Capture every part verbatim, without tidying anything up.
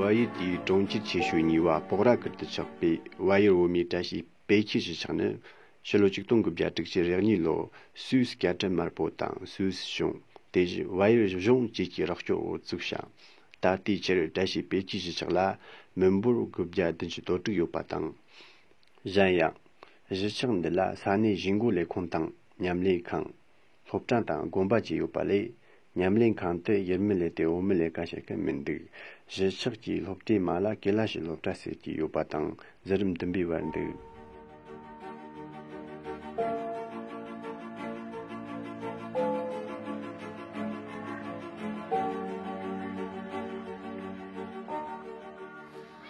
བལ་ཡུལ་དེའི་གྲོང་ཁྱེར་ཆེ་ཤོས་གཉིས་པ་སྤོག་ར་ཁུལ་དུ་ཆགས་པའི་བལ་ཡུལ་བོད་མིའི་བཀྲ་ཤིས་དཔེ་སྐྱིད་གཞིས་ཆགས་ནི། ཕྱི་ལོ་ཆིག་སྟོང་དགུ་བརྒྱ་དྲུག་ཅུ་རེ་གཉིས་ལོར་སུད་སི་སྐྱ་བྲག་དམར་པོ་དང་སུད་སི་གཞུང་། དེ་བཞིན་བལ་ཡུལ་གཞུང་བཅས་ཀྱི་རོགས་སྐྱོར་འོག་བཙུགས་ཤིང་། ད་ལྟའི་ཆར་བཀྲ་ཤིས་དཔེ་སྐྱིད་གཞིས་ཆགས་ལ་མི་འབོར་དགུ་བརྒྱ་བདུན་ཅུ་དོན་དྲུག་ཡོད་པ་དང་། གཞན་ཡང་། གཞིས་ཆགས་འདི་ལ་ས་གནས་གཞིས་འགོ་ལས་ཁུངས་དང་མཉམ་ལས་ཁང་། སློབ་གྲྭ་དང་དགོན་པ་བཅས་ཡོད་པ་ལས། མཉམ་ལས་ཁང་དུ་ཡུལ་མི་ལས་དེ་བོད་མི་ལས་ཀ་བྱེད་མཁན་མི་འདུག་གཞིས་ཆགས་ཀྱི་སློབ་གྲྭའི་མ་ལ་ཀེ་ལ་ཤི་སློབ་གྲྭ་ཟེར་གྱི་ཡོད་པ་དང་། གཟི་རིམ་བདུན་པའི་བར་འདུག་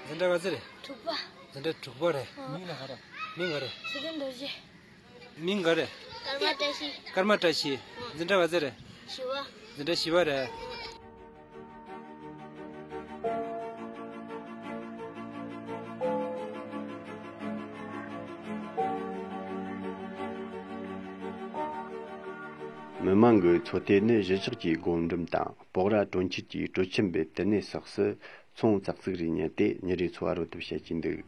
འཛིན་གྲྭ་ག་ཚོད་རེད། དྲུག་པ། འཛིན་གྲྭ་དྲུག་པ་རེད། ཨ། མིང་ལ་ག་རེ། མིང་ག་རེ། ཚེ་རིང་རྡོ་རྗེ། མིང་ག་རེ། ཀརྨ་བཀྲ་ཤིས། ཀརྨ་བཀྲ་ཤིས། འཛིན་གྲྭ་ག་ཚོད་རེད། བཞི་པ། འཛིན་གྲྭ་བཞི་པ་རེད། མི་མང་གི་ཚོ་དེ་ནི་གཞིས་ཆགས་ཀྱི་སྒོ་འགྲམ་དང་སྤོག་ར་གྲོང་ཁྱེར་གྱི་སྤྲོ་འཆམ་པའི་བསྟི་གནས་སོགས་སུ་ཚོང་ཙག་ཙིག་རེ་ཉོས་ཏེ་ཉིན་རེའི་འཚོ་བ་རོལ་ཐབས་བྱེད་ཀྱིན་འདུག་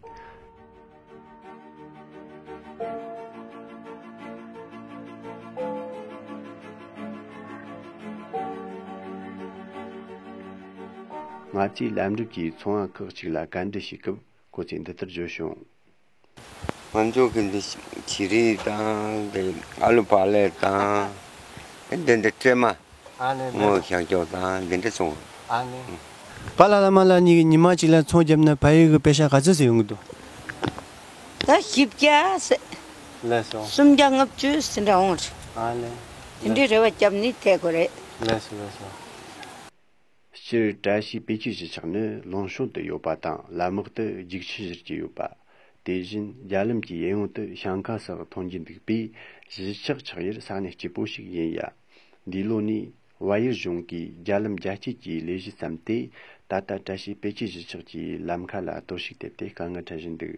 ང་ཚོས་ལམ་འགྲམ་གྱི་ཚོང་བ་ཁག་ཅིག་ལ་བཀའ་འདྲི་ཞུས་སྐབས་ཁོ་ཚོས་འདི་ལྟར་བརྗོད་བྱུང་། ང་ཚོ་གི་འདི་བྱི་རིལ་དང་འདི་ཨ་ལུ་བག་ལེབ་དང་འདི་འདི་སྲན་མ། ཨ་ནི། སྔོ་ཤང་ཅོག་དང་འདི་འདྲ་སོང་། ཨ་ནི། པཱ་ལགས་བླ་མ་ལགས་གཉིས་ཀྱིས་ཉི་མ་གཅིག་ལ་ཚོང་བརྒྱབ་ན་ཕ་ཡུལ་གྱི་པེ་ཤ་ག་ཚོད་ཟིག་ཡོང་གི་འདུག་ད་བཞི་བརྒྱ་ཟེར། ལགས་སོ། སུམ་བརྒྱ་ལྔ་བཅུ་ཟིན་འདྲ་འོང་། ཨ་ནི། དེ་འདྲའི་རེ་བ་བརྒྱབ་ནི་ཐད་དགོས་རེད། ལགས་སོ་ལགས་སོ། སྤྱིར་བཀྲ་ཤིས་དཔེ་སྐྱིད་གཞིས་ཆགས་ནི་ལུང་གཤོང་དུ་ཡོད་པ་དང་ལམ་དམག་ཏུ་རྒྱུག་ཆུ་བཞུར་གྱི་ཡོད་པ། དེ་བཞིན་རྒྱ་ལམ་གྱི་གཡས་གཡོན་དུ་ཤང་ཁ་སོགས་མཐོང་རྒྱུ་འདུག་པས། གཞིས་ཆགས་ཆགས་ཡུལ་ས་གནས་སྐྱིད་པོ་ཞིག་ཡིན་ཡ། འདི་ལོ་ནས་བལ་ཡུལ་གཞུང་གིས་རྒྱ་ལམ་རྒྱ་སྐྱེད་ཀྱི་ལས་གཞི་བརྩམས་ཏེ། ད་ལྟ་བཀྲ་ཤིས་དཔེ་སྐྱིད་གཞིས་ཆགས་ཀྱི་ལམ་ཁ་ལ་གཏོར་བཤིག་ཐེབས་ཏེ་དཀའ་ངལ་འཕྲད་བཞིན་འདུག